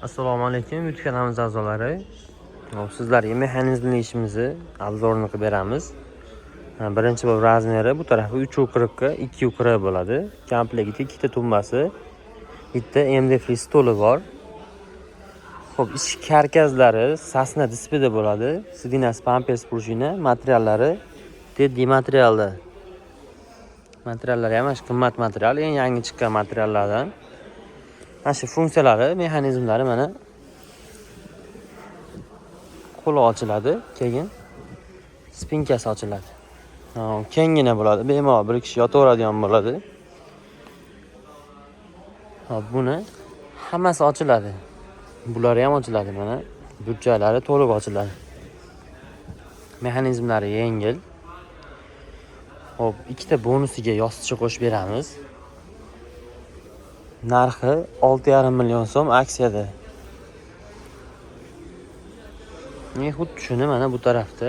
Assalomu alaykum, YouTube kanalimiz a'zolari. Hop, sizlarga mexanizmli ishimizni обзор ini qilib beramiz. Birinchi bo'lib размер i bu tarafi 3,40 ga 2,40 bo'ladi. Komplektida ikkita tumbasi, bitta MDF stoli bor. Xo'p, ichki karkazlari сосна dispida bo'ladi. Сиденья si памперс пружина, materiallari Teddy materialda. Materiallari ham mana shu qimmat material, eng yangi chiqqan materiallardan. Mana shu funksiyalari, mexanizmlari, mana qo'li ochiladi, keyin спинка si ochiladi. Kenggina bo'ladi, bemalol bir kishi yotaveradigan bo'ladi. Hop, buni hammasi ochiladi. Bulari ham ochiladi mana. Burchaklari to'liq ochiladi. Mexanizmlari yengil. Hop, ikkita bonusiga yostiqcha qo'shib beramiz. Narxi 6,5 million so'm, aksiyada. Xuddi shuni mana bu tarafda.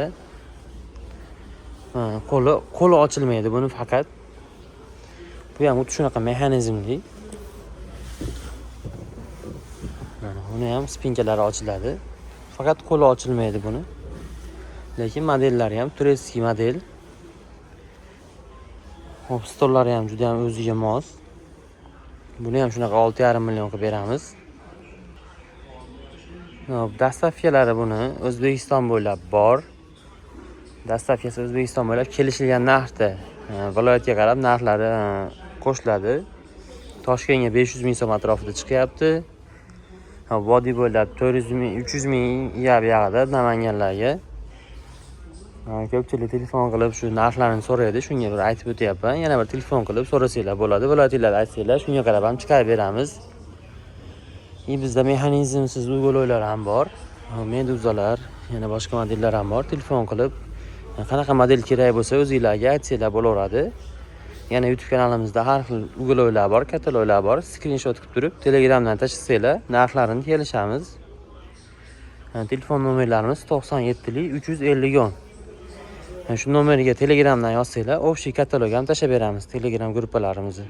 Qo'li ochilmaydi buni faqat. Bu ham xuddi shunaqa mexanizmli. Mana buni ham спинка lari ochiladi. Faqat qo'li ochilmaydi buni. Lekin modellari ham турецкий model. Hop, stollari ham juda ham o'ziga mos. Buni ham shunaqa 6,5 million qilib beramiz. Hop, доставка lari buni O'zbekiston bo'ylab bor. Доставка si O'zbekiston bo'ylab kelishilgan narxda, viloyatga qarab narxlari qo'shiladi. Toshkentga 500 ming so'm atrofida chiqyapti. Vodiy bo'ylab 400 ming, 300 ming buyog'ida Namanganlarga. Ko'pchilik telefon qilib shu narxlarni so'raydi, shunga bir aytib o'tyapman. Yana bir telefon qilib so'rasanglar bo'ladi. Viloyatinglarni aytsanglar, shunga qarab ham chiqarib beramiz. И bizda mexanizmsiz уголок lar ham bor. Meduzalar, yana boshqa modellar ham bor. Telefon qilib qanaqa model kerak bo'lsa, o'zinglarga aytsanglar bo'laveradi. Yana YouTube kanalimizda har xil уголок lar bor, kataloglar bor. Skrinshot qilib turib, Telegramdan tashlasanglar, narxlarini kelishamiz. Telefon nomerlarimiz 97 350 10. Shu nomerga Telegramdan yozsanglar, общий katalog ham tashlab beramiz Telegram gruppalarimizni.